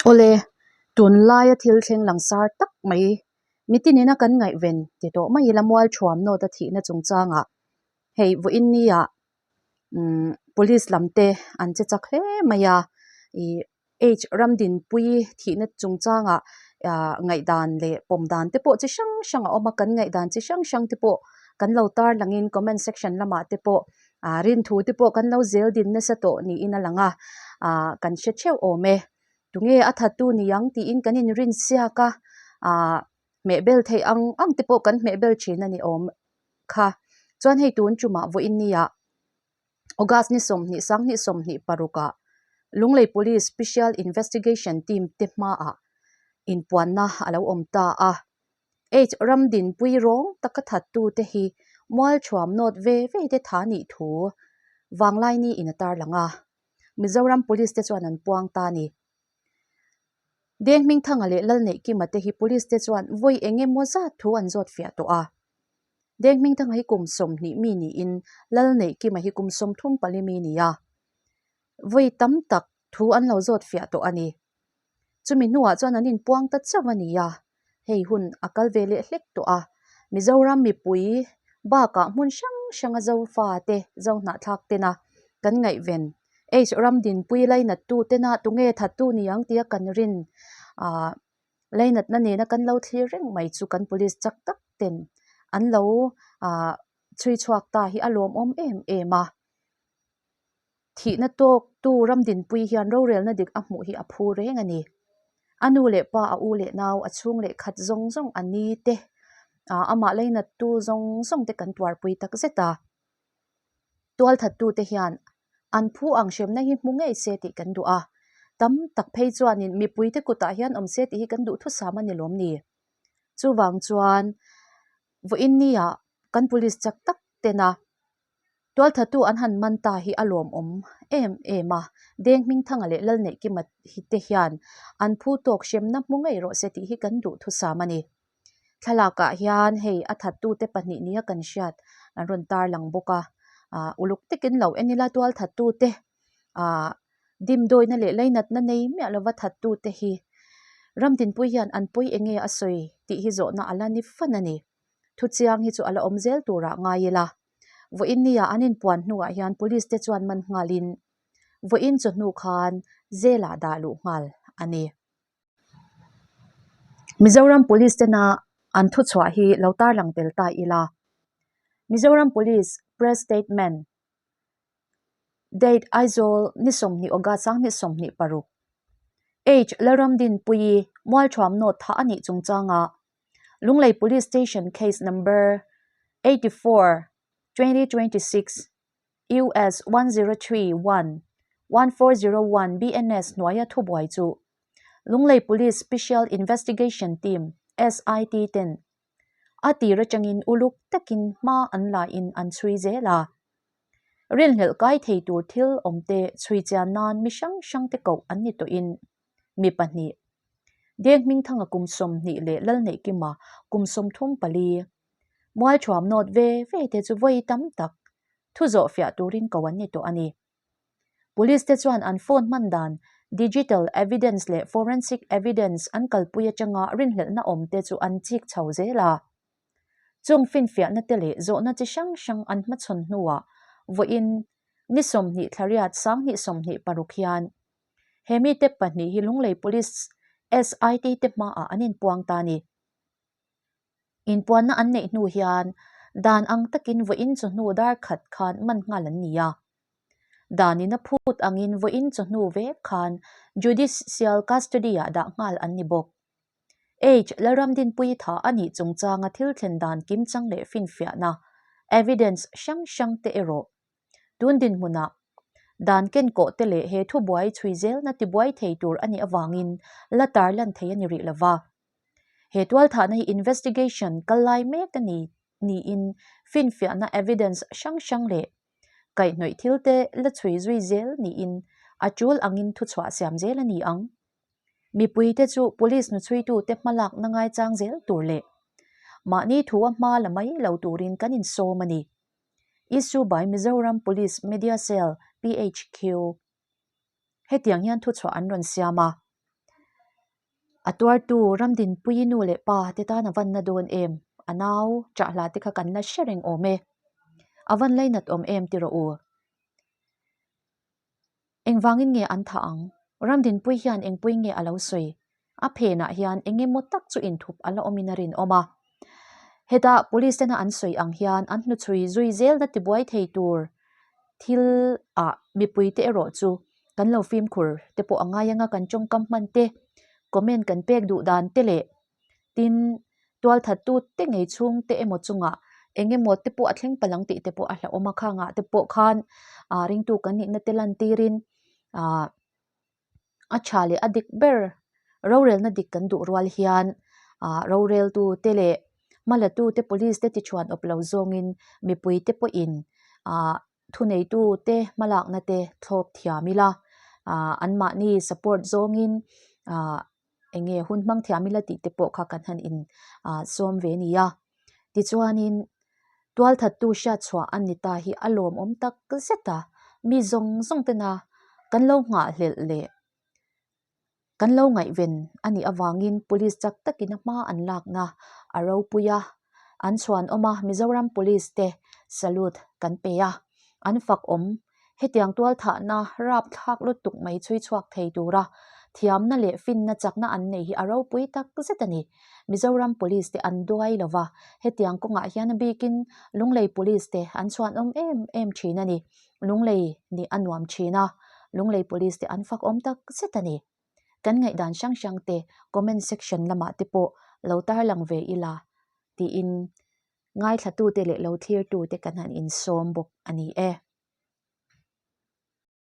Awle, tunlaia thil thleng langsar tak mai mitin ina kan ngaihven ti tawh mai ila Mualthuam North a thihna chungchangah hei vawiin nia umm police lam te an che chak hle mai a ih H Ramdinpui thihna chungchangah ah ngaihdan leh pawm dan te pawh chi hrang hrang a awm a kan ngaihdan chi hrang hrang te pawh kan lo tar langin comment section lamah te pawh ah rinthu te pawh kan lo zel din nasa tawh niin a lang a ah kan hre theuh awm e tunge a thattu ni ang tiin kan inrin siak a ah hmehbel theih ang ang te pawh kan hmehbel thin a ni awm kha chuan hei tun tumah vawiin nia. August ni 20 sanghnih 26 ah Lunglei Police Special Investigation Team te hmaah inpuanna a lo awm ta a. H Ramdinpui rawng taka thattu te hi Mualthuam nawt ve ve te tha nih thu Vanglaini in a tarlang a. Mizoram Police te chuan an puang ta a ni. Deng Hmingthanga leh Lalneihkima te hi Police te chuan vawi eng emaw zat thu an zawt fiah tawh a. Deng Hmingthanga hi kum 20 mi niin Lalneihkima hi kum 34 mi ni a. Vawi tam tak thu an lo zawt fiah tawh a ni. Chumi hnuah chuan an inpuang ta chauh a ni a, hei hun a kal ve leh hlek tawh a. Mizoram mipui bakah hmun hrang hranga Zofa te, Zohnahthlak tena kan ngaihven H Ramdinpui lainattu tena tunge thattu ni ang tia kan rin ah lainatna nena kan lo thlir reng mai chu kan police chak tak ten an lo ah chhui chhuak ta hi a lawmawm em em a. Thihna tawk tu Ramdinpui hian rorelna dik a hmuh hi a phu reng a ni. A nu leh pa, a u leh nau, a chhung leh khat zawng zawng a ni te, ah amah lainat tu zawng zawng te kan tuarpui tak zet a. Tualthattu te hian an phu ang hremna hi hmu ngei se tih kan duh a, tam tak phei chuanin mipui te kutah hian awm se tih hi kan duhthusam a ni lawm ni. Chuvang chuan vawiin nia kan police chak tak tena Tualthattu an han man ta hi a lawmawm em em a, Deng Hmingthanga leh Lalneihkima hi te hian an phu tawk hremna hmu ngei rawh se tih hi kan duhthusam a ni. Thlalakah hian hei a thattute pahnih nia kan hriat an rawn tarlang bawk a, ah uluk takin lo en ila tualthattute ah dimdawina leh lainatna nei miah lova thattute hi Ramtinpui hian an pawi enge a sawi tih hi zawhna a la ni fan a ni. Thuchiang hi chu a la awm zel turah ngai ila. Vawiin nia an inpuan hnuah hian police te chuan man nghalin vawiin chawhnu khan jail-ah dah luh nghal a ni. Mizoram Police tena an thuchhuah hi lo tarlang tel ta ila. Mizoram Police Press Statement Date Aizawl ni 20 August 2026 H Lalramdinpuii Mualthuam North thah a nih chungchanga Lunglei Police Station Case Number 84 2026 US 103 1 1401 BNS hnuaia thubuai chu Lunglei Police Special Investigation Team, SIT, ten a tir atangin uluk takin hma an lain an chhui zel a. Rinhlelh kai thei tur thil awmte chhui chian nan mi hrang hrangte koh an ni tawhin mi pahnih, Deng Hmingthanga kum 20 leh Lalneihkima kum 34, Mualthuam nawt ve ve te chu vawi tam tak thu zawh fiah turin ko an ni tawh a ni. Police te chuan an phone hman dan, digital evidence leh forensic evidence an kalpui atanga rinhlelhna awm te chu an chik chho zel a. Chung finfiahna te leh zawhna chi hrang hrang an hmachhawn hnuah vawiin ni 20 thla riat 20 26 hian he mite pahnih hi Lunglei Police SIT te hmaah an inpuang ta a ni. Inpuanna an neih hnu hian dan ang takin vawiin chawhnu dar khat khan man nghal an ni a. Danin a phut angin vawiin chawhnu vek khan Judicial Custody-ah dah nghal an ni bawk. H Lalramdinpuii tha a nih chungchanga thil thlen dan kimchang leh finfiahna, evidence, hrang hrang te erawh tun dinhmunah dan kenkawh te leh he thubuai chhui zelna tibuai thei tur a nih avangin la tarlan thei a ni rih lova. He tualthahna hi investigation kal lai mek a ni niin finfiahna evidence hrang hrang leh kaihhnawih thil te la chhui zui zel niin a tul angin thuchhuah siam zel a ni ang. Mipuite chu police hnuchhuitute hmalakna ngaichang zel tur leh mahni thu a hma la mai lo turin kan insawm a ni. Issue by Mizoram Police Media Cell, PHQ. Hetiang hian thuchhuah an rawn siam a. A tuartu Ramdinpuii nu leh pa te tan a van na dawn em? A nau chahhla te kha kan la hre reng awm e. A van lainat awm em ti rawh u. Engvangin nge an thah ang? Ramdinpui hian engpui nge a lo sawi? A phenah hian eng emaw tak chu inthup a la awmin a rinawm a. Heta police tena an sawi ang hian an hnuchhui zui zelna tibuai thei tur thil ah mipuite erawh chu kan lo fimkhur te pawh a ngai anga kan tawngkam hman te, comment kan pek duh dan te leh tin tualthattu te ngei chhung te emaw chungah eng emaw te pawh a thleng palh ang tih te pawh a hlauhawm a, khangah te pawh khan ah ringtu kan nihna te lantirin ah a tha leh a dik ber rorelna dik kan duh rual hian ah roreltu te leh hmalatu te police te tichhuan awp lo zawngin mipui te pawhin ah thuneitu te hmalakna te thlawp thiam ila ah anmahni support zawngin ah eng nge hun hmang thiam ila tih te pawh kha kan han in ah sawm ve a ni a tichuanin tualthattu hriatchhuah a ni ta hi a lawmawm tak zet a mi zawng zawng tena kan lo nghahhlelh leh kan lo ngaihven a nih avangin police chak takin a hma an lakna a ropui a an chhuanawm a Mizoram police te salute kan pe a an fak awm Hetiang tualthahna rapthlak lutuk mai chhui chhuak thei tura thiamna leh finna chakna an nei hi a ropui tak zet a ni. Mizoram Police te an duai lo va, hetiang kawngah hian a bikin Lunglei Police te an chhuanawm em em thin a ni. Lunglei nih a nuam thin a, Lunglei Police te an fakawm tak zet a ni. Kan ngaihdan hrang hrang te comment section lamah te pawh lo tarlang ve ila tiin ngaithlatute leh lo thlirtute kan han insawm bawk a ni e.